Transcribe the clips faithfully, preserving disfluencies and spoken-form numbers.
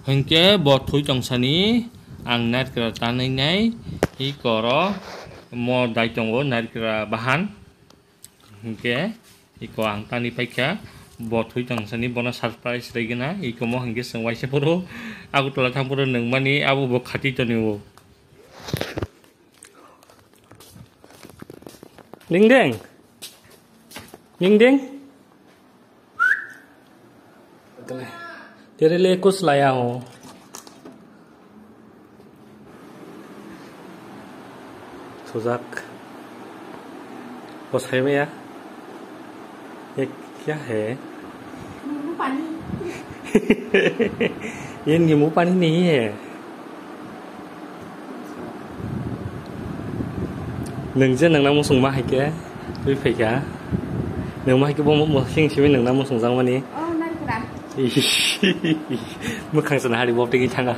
Hinkhe bo thwi tongsani ang narikra tanwi nai, iko oro mo dai tongo narikra bahan. Hinkhe iko ang tani paikha, bo thwi tongsani bono surprise rwgwna, iko mo hinkhe chwng waisa phuru Agartala thang phuru nungmani abo bo khati tonio. Ding ding. Ding ding. Tere le kus laya ho. Sujak. Bosai maya. Ye kya hai? Limbu pani. Ye limbu pani nahi hai. Nwng je nwngna muchungma hai khe twi phai kha. Nwng ma hai khe bo mo-, mo-, sing simi nwngna muchungjakmani. Oh, narikra. Mwkhang se nahari bo tigi thanga.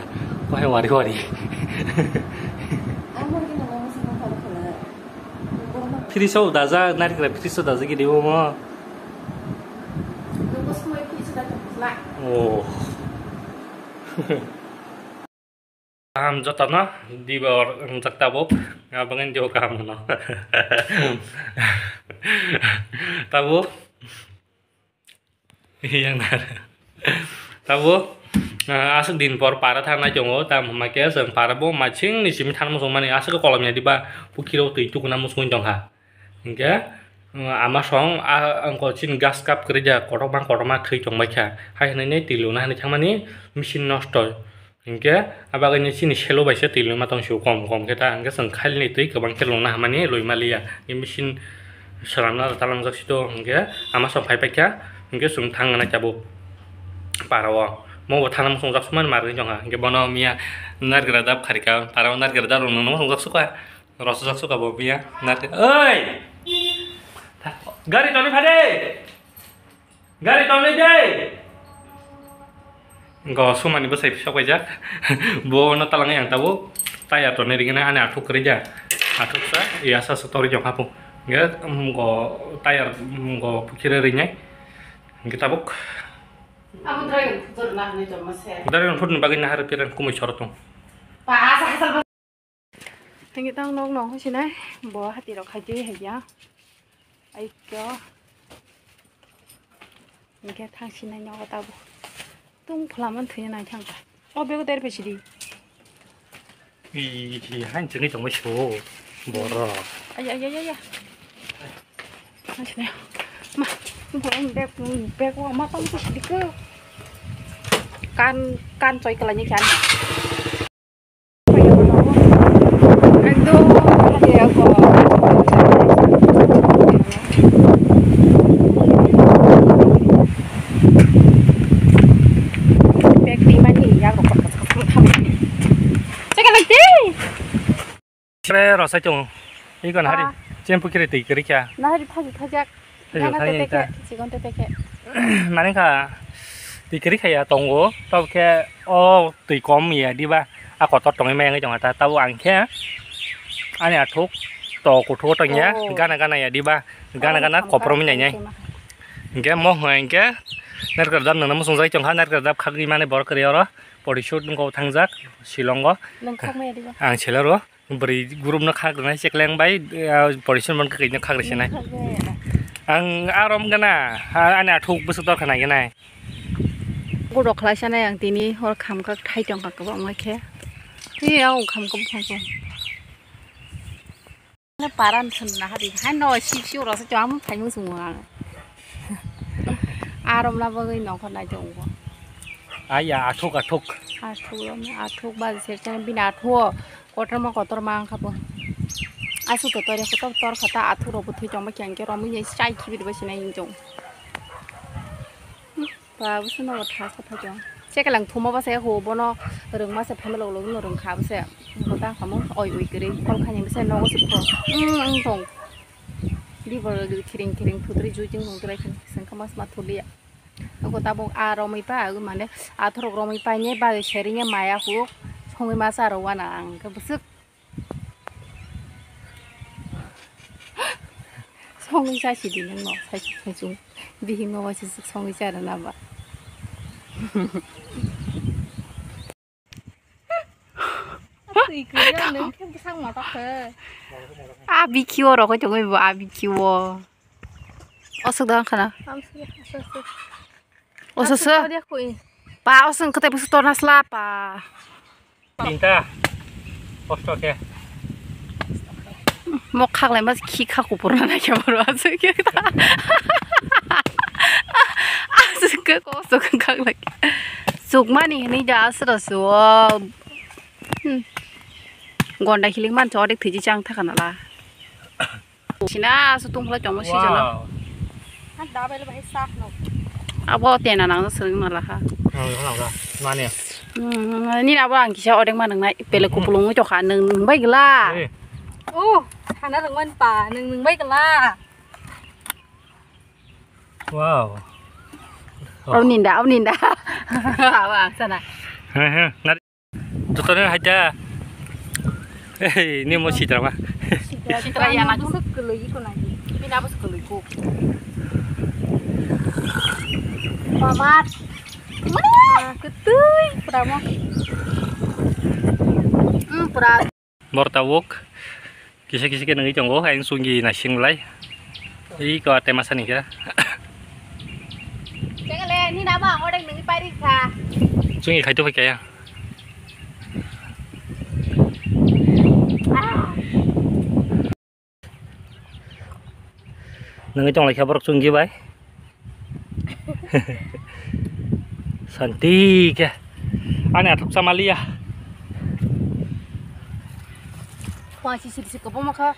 Ko hai wari wari. Ang bo khe nwngna muchungma thang khala. Fridge o dajak, narikra fridge o dajak gidi bo mo. Nwng bo sumai fridge o dajak khala. Oh. Kaham jotono dibor wngjak tabuk, abangani dibo kaham hwno. Tabuk, yang nar. Tabuk, ah, aswk din por para thangnai tongo, tamo hwnba khe chwng para bo machine ni simi thanma muchungmani, aswk kolom ya diba, pukhiro twi tukuna muchungwi tongkha. Hinkhe, ah, ama song, ah, angko chini gas cup kwrwi ja, kotorma kotorma thwi tongbaikha. Hai hwnwi twi luna hinwi thangmani machine nosto. Hinkhe, abagwino chini selo bai se twi lwima tong sio kom kom khe ta, hinkhe chwng khailni twi kwbang khe lwngna hamani lwima liya. Hinkhe machine swnamna talangjak sito, hinkhe ama song phai paikha, hinkhe chwng thang nai tabuk para o. Mo bo thana muchungjak sumani marwini tongkha, hinkhe bono miya narikra dap kharika, para o narikra dap rwngno muchungjak sukha, rosojak sukha bo miya narikra, oi! Gari toni phade! Gari tonwi de. Go sumani bwsai sok paijak. Bo no talangi ang tabuk. Tayar tonwi rigina ani athuk kwrwi ja. Athuk sa ya sa sa tori jong hapu. Ge, um, go tayar, um, go pukhire rinai. Ge tabuk. Abo dragon fruit na hwnwi tongma se. Dragon fruit ni bagwi nahar piran kumui soro tong. Pa asa hasal. Hingke tang nok nong sinai bo hati rok khai tei hai ya. Ai kyo. Hingke thang sinai nogo tabo. Tung phla man thuya nai thang. O bego der pesi di. Ih, han chini tong so. Boro. Ai, ai, ai, ai, ai. Thang sinai. Ma, tung phla man beg, beg wa ma tong pesi di ko. Kan, kan choi kala ni kan. Ekdom hade ako. Bag ni mani yak rok kotor kotor khamani. Chekha lagi. Pre rosai tung. Ikon hari. Ah. Chempu kiri tei kiri kya. Nahari thaji thajak. Thajak Gana thajak tete ta. Ke, chigon tete ke. Mane kha, tikiri khaya tongo, tok khe o twi kom ya diba, a kotor tongwi maya wngwi tongkha ta, tabuk ang khe ani athuk to kuthuk tongya, Oh. Gana gana ya diba, gana Oh, gana thamkha, koprom nai nai. Thamkha. Hingke mo hwnka hingke narikal dap nangna muchungjagwi tongkha, narikal dap khagwi mani borok kwrwi oro, photoshoot wngkha thangjak, Shillong o. Nang khagmaya diba? Ang selero. Bwrwi group no khak rwnai chekleng bai, ah, porison bon kwkwi no khak rwsinai. Ang arom gana, ah, ani athuk bwswk torkha nai gwnai. Guro khlai sanai ang tini hor khamkha thai tongkha kwbangma khe. Tei ang khamkha buphang tong. Paran thwna hari hai no sip sip rasa chwng phai muchung ang. Arom na bagwi nongkhor nai tongo. Aya athuk athuk. Athuk athuk ba se bini athuk. Kotorma kotorma wngkha bo. Aswk to tori kotor tor kha ta athuk rok bo thwi tongma khe hwnkhe romwi chai khibi rwbai sinai hinwi chong. Ba bo se nogo tha kha thajong. Chekelang thuma ba se ho bono rwngma se family log log no rwngkha bo se. Bo ta kamo oi oi kwrwi kol khaini bo se nogo se pho. Wng wng tong. Di bo khiring khiring thudri jui jing nung drai khin sengkha mas ma thulia. Ako tabuk a romwi pa, mane athorok romwi paine bagwi seringe maya huk songwi masa rw wana ang khe bwswk. Songwi chasi di nangno, sai, sai chung. Bihikno waisa swk songwi cha rwna ba. Kwrwi nung khe bwsang motok khe. A bikhiwo rokoi tongwi bo a bikhiwo. Osok da khana. Am si, asok si. Oso so. Asok so dia khui. Pa osong kete busu torna sla pa. Tinta. Kosto khe. Mok khaklai mas khi kha kupur na naikhe boro asok khe. Asok khe kosto khe khaklai. Sukmani hwnwi da asra suo. Hmm. Gonda hilik mancho odek thiji chang thakana la. Sina asu tungphla chongma sijana. Wow. Abo tena nangno swrwng nala ha. Nangno nangno. Mane. Hmm, nini abo ang kisa odek ma nwngnai pele kupulung wngwi tokha nwng nwng bai gla. Eh. Oh, hana rwngmani pa nwng nwng bai gla. Wow. Au ninda, au ninda. Abo ang sana. He he. Jotono hai da. Ei, ni mo sitra ma. Sitra ya na. Bwswk kwlwi ko na di. Bini abo kwlwi ko. Mamat. Ah, kwtwi pura mo. Hmm, pura. Bor tabuk. Kisa kisa khe nungwi tongo, ayang chungi naising belai. Iko ate masa ni khe. Chengale, ni nama ang odeng nungwi pairi kha. Chungi khai to khai kaya. Nungwi tong lai kha borok chungi bai. Santi khe. Ani athuk sama liya. Kuang sisir si kwbangma kha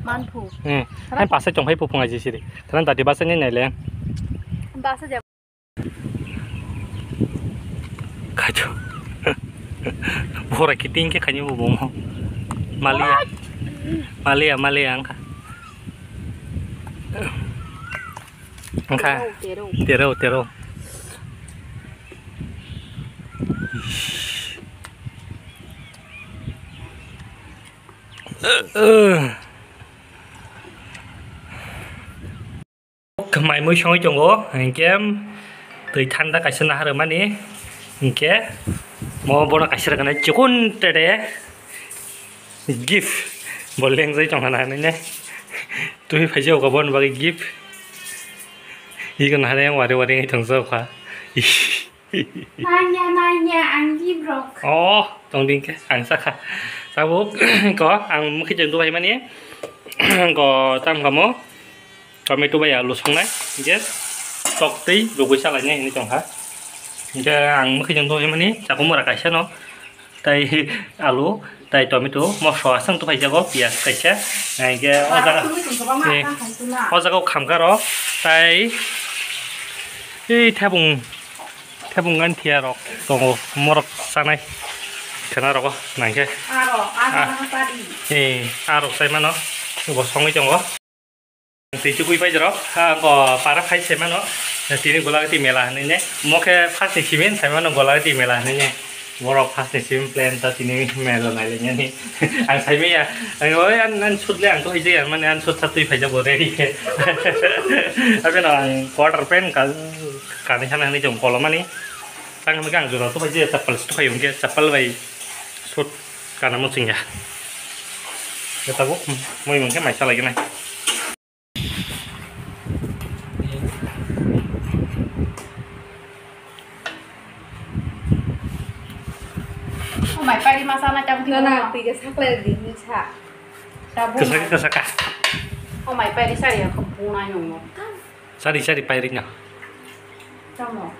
manphu. Hmm. Hai pasai tong phai pupung aji siri. Thalang dati basa ni naile. Basa ja. Khajo. Bora kiting khe khani bo bomo. Malia. Malia, malia angkha. Angkha. Tero, tero. Tero, tero. Mai mui songwi tongo, hinkhe twi thanda kaisa naharwmani, hinkhe mo bono kaisa rwgani chikon tede gift bo lengjai tongkha na hinwi ne twi phaijak kha boni bagwi gift. Iko naharwi wari wari wngwi tongsa kha. Nanya, nanya, ang gibrok. Oh, tong ding khe, ang sakha. Tabuk, ko, ang mukhe jeng duhai mani, ko, tam kamo, tomato bai alu songnai, je, tok tei, rugui salainai hinwi tongkha. Je, ang mukhe jeng duhai mani, chaku mura kaisa no, tai alu, tai tomato, mosla aswng tuphai jago, piyaj kaisa, hingke o jaga, o jaga o khamkha rok, tai, ei, thebung. Thebung ani thiya rok tongo, morok chanai khena rogo nangkhe. Aro, aro, ah, nang padi. Eh, arok sai mano, bo songwi tongo. Twi chukui pai jorok, ha, bo para phai se mano, tini Golagati mela hinwi ne. Mo khe first ni simin sai mano Golagati mela hinwi ne. Borok first ni simin plan ta tini mela nai le nani. Ang sai maya, ang oi an, an sut le ang to hijai ang mane an sut sa twi phai jago ready khe. Abeno ang quarter pant ka, Kani sana hinwi chwng kolomani. Tang hinwi khe ang jora tuphai je, chappal se tuphai hwnkhe, chappal bai sut kana muchungya. Khe tabuk mui mungkhe mai chalai gwnai. O mai pari masala chang twi na, twi khe saklai di hinwi sa. Tabuk kwsa khe kwsa kha. O mai pari sari ya khe bunai nungo. Sari sari pairino. Tamo.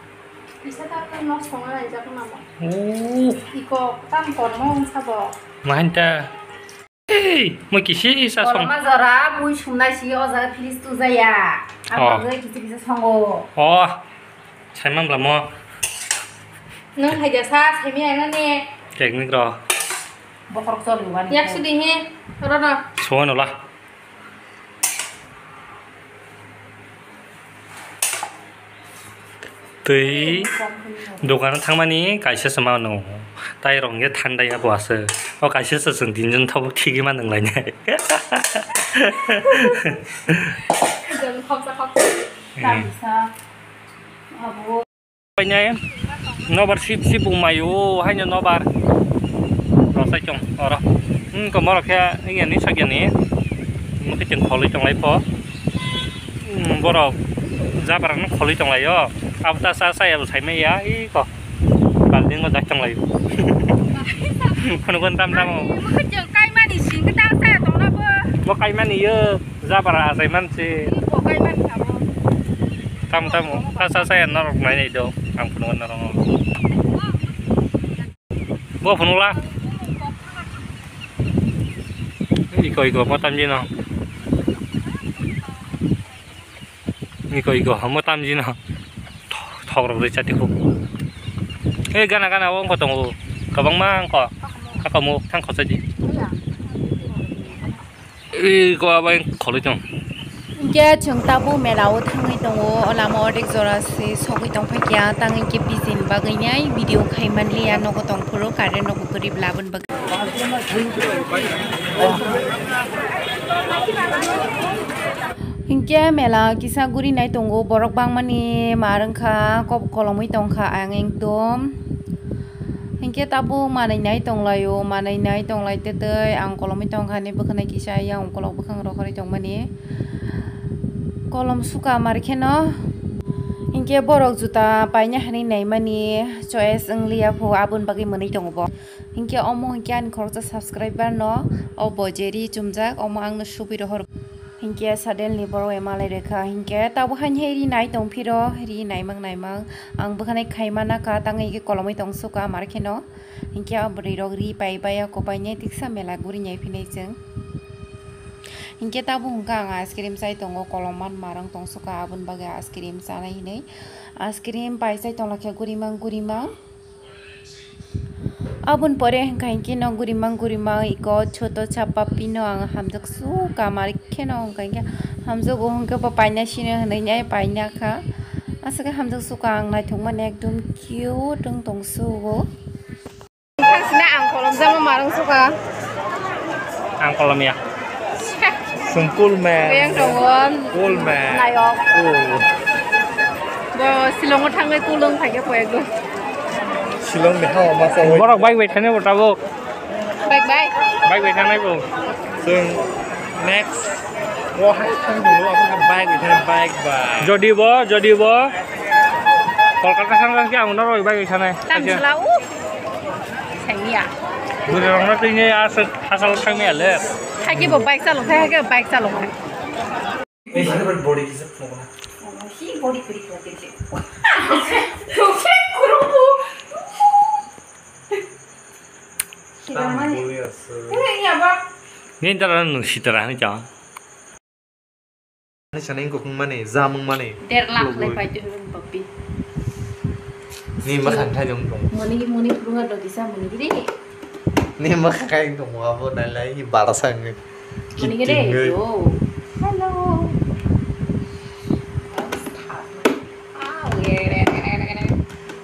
Isa ta kan nos kong ai jak na mo. Oh. Iko tam kormo wng sabo. Mahanta. Hey, mo kisi isa song. Korma jora mui sumnai si o jaga fridge tu jaya. Oh. Ang jai kisi kisa songo. Oh. Saiman bla mo. Nung hai jasa semi ai na ne. Technique ro. Bokhorok choli wani. Yak sudi he. Ro ro. Suan ola. Twi dogano thangmani kaisa se mano, tai rok hwnkhe thandai abo aswk. O kaisa se chwng tinjon tabuk thigwi ma nunglainai. Painai nobar sip sip wngmaio haino nobar. Tai chong oro. Hmm, ko morok khe, iya ni sakya ni. Mukhe chwng kholwi tonglai pho. Hmm, borok jabra no kholwi tonglai o. Abo ta sa sa ya bo sai maya, i ko. Building o jak tonglai. Khunu khunu tam tam o. Mukhe chwng kaimani sing ta sa tongna bo. Bo kaimani yo, jabra asai man se. Bo kaimani sabo. Tam tam o. Ta sa sa ya norok nai nai do. Ang khunu khunu norok. Bo phunukla. Iko iko mo tamjino. Iko iko mo tamjino. Thok rok rwi chati khu. E gana gana o wngkho tongo. Kwbangma wngkho. Haka mo thang khosa di. Iko abai kholoi tong. Hinkhe chwng tabuk mela o thangwi tongo, o lama o ordek jora se sogwi tong phaikha, tang hinkhe pijin bagwi nai video khai manliya, nogo tong phuru current rok bo kwrwi laboni bagwi. Hinkhe mela kisa guri nai tongo, borok bangmani mar wngkha, kok kolomwi tongkha ang ekdom. Hinkhe tabuk manwi nai tonglaio, manwi nai tonglai tei tei ang kolomwi tongkha hinwi bwkhanai kisa yang ukolok bwkhang rohorwi tongmani. Kolom suka mar kheno. Hinkhe borok juta paina hinwi naimani choice wngliya pho aboni bagwi mwnwi tongo bo. Hinkhe omo hinkhe ani khoroksa subscriber no o bo je ri chumjak omo angno subui rohor. Hinkhe suddenly borok emalai rekha hinkhe tabuk haini hai ri nai tongphiro ri naimang naimang. Ang bwkhanai khaimana kha tangwi hinkhe kolomwi tongsuka mar kheno. Hinkhe o bwrwi rok ri pai bai o kopai nai tiksa mela guri nai phinai chwng. Hinkhe tabuk hwnkha ang ice cream chai tongo, kolom man marang tongsuka aboni bagwi ice cream chanai hinwi. Ice cream pai chai tongla khe gurimang gurimang. Aboni pore hwnkha hinkhe no gurimang gurimang iko choto chapa pino ang hamjak suka mar kheno hwnkha hinkhe hamjago hinkhe bo paina sino hinwi nai paina kha. Aswk khe hamjak suka ang naithok mani ekdom cute wng tong sugo. Thangsina ang kolom jama marang suka. Ang kolom ya. Sungkul man. Yang tongon. Cool man. Nayok. Cool. Bo Shillong o thangwi kulung phaikhe po ekdom. Shillong ni hawa masa wai. Borok bike bai thani bo tabuk. Bike bai. Bike bai thanai bo. Sung next. Bo hai thang dulu aku bike bai thani bike bai. Jodi bo, jodi bo. Kolkata thang thang khe ang norok bike bai thanai. Tam sala u. Sengya. Gururokno tini aswk hasal thangmaya le. Hake bo bike chalok khai, hake bike chalok khai. Body kisa phunukna. Hi body kuri kuri kuri. Tokhe kurubu. Tam boli ase. Ini ya ba. Ni tara nu sitara ni cha. Ani sanai kokong mani, jamung mani. Der lakh le pai tu papi. Ni ma khan khai dong dong. Moni moni purunga do kisa moni giri. Ni ma khan khai dong abo nalai bara sang. Moni giri. Hello.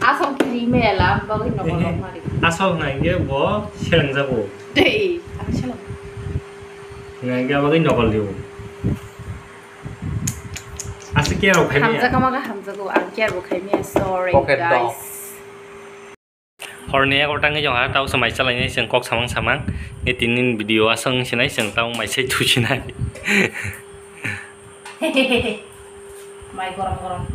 Asal kiri mela bagwi nogo mari. Asal nai ge bo seleng jago. Dei, asal. Ngai ge bagwi nogo liu. Aswk care rok khaimya. Hamjakma khe hamjago, ang care bo khaimya, sorry guys. Horni egarota wngwi jong ha, tau se mai chalainai chwng kok samang samang. Nge tini video aswk wng sinai chwng tau mai sai thu sinai. Mai gorom gorom.